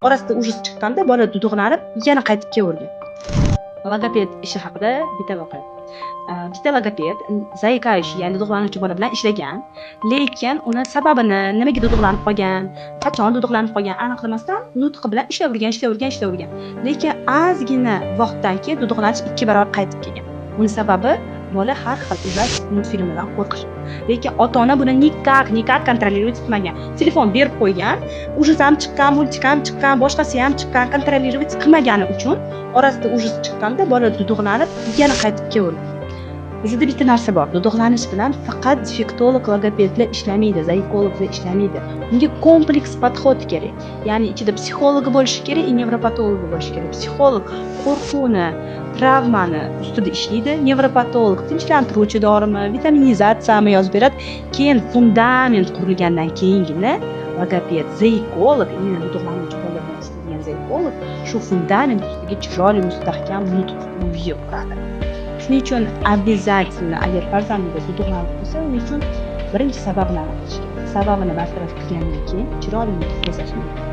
Orasida ужас chiqqanda bola duduqlanib, yana qaytib kelavergan. Logoped ishi haqida bitta voqea. Bitta logoped заикающий, ya'ni duduqlanuvchi bola bilan ishlagan, lekin uni sababini, nimaga duduqlanib qolgan, qachon duduqlanib qolgan aniqlamasdan nutqi bilan ishlayvergan, ishlayvergan, ishlayvergan. Lekin ozgina vaqtdan keyin duduqlanish 2 barobar qaytib kelgan. Uni sababi bola har xil ужастик multfilmlardan qo'rqish. Lekin ota-ona buni никак, никак контролировать qilmagan. Telefon berib qo'ygan, ужас ham chiqqan, мультик ham chiqqan, boshqasi ham chiqqan, контролировать qilmagani uchun orasida ужас chiqqanda bola duduqlanib, yana qaytib kelavergan. Bizda bitta narsa bor. Duduqlanish bilan faqat defektolog, logopedlar ishlamaydi, zaikologlar ishlamaydi. Unga kompleks подход kerak. Ya'ni ichida psixologi bo'lishi kerak, и nevropatologi bo'lishi kerak. Psixolog qo'rquvni, travmani ustida ishlaydi, nevropatolog tinchlantiruvchi dorimi, vitaminizatsiyami yozib beradi. Keyin fundament qurilgandan keyingina logoped, zaikolog, именно duduqlanuvchi bolalar bilan ishlaydigan zaikolog shu fundament ustiga chiroyli, mustahkam nutq uyi quradi. Shuning uchun обязательно agar farzandingiz duduqlanib qolsa, uning uchun birinchi sababini aniqlash kerak. Sababini bartaraf qilgandan keyin chiroyli nutq yasash mumkin.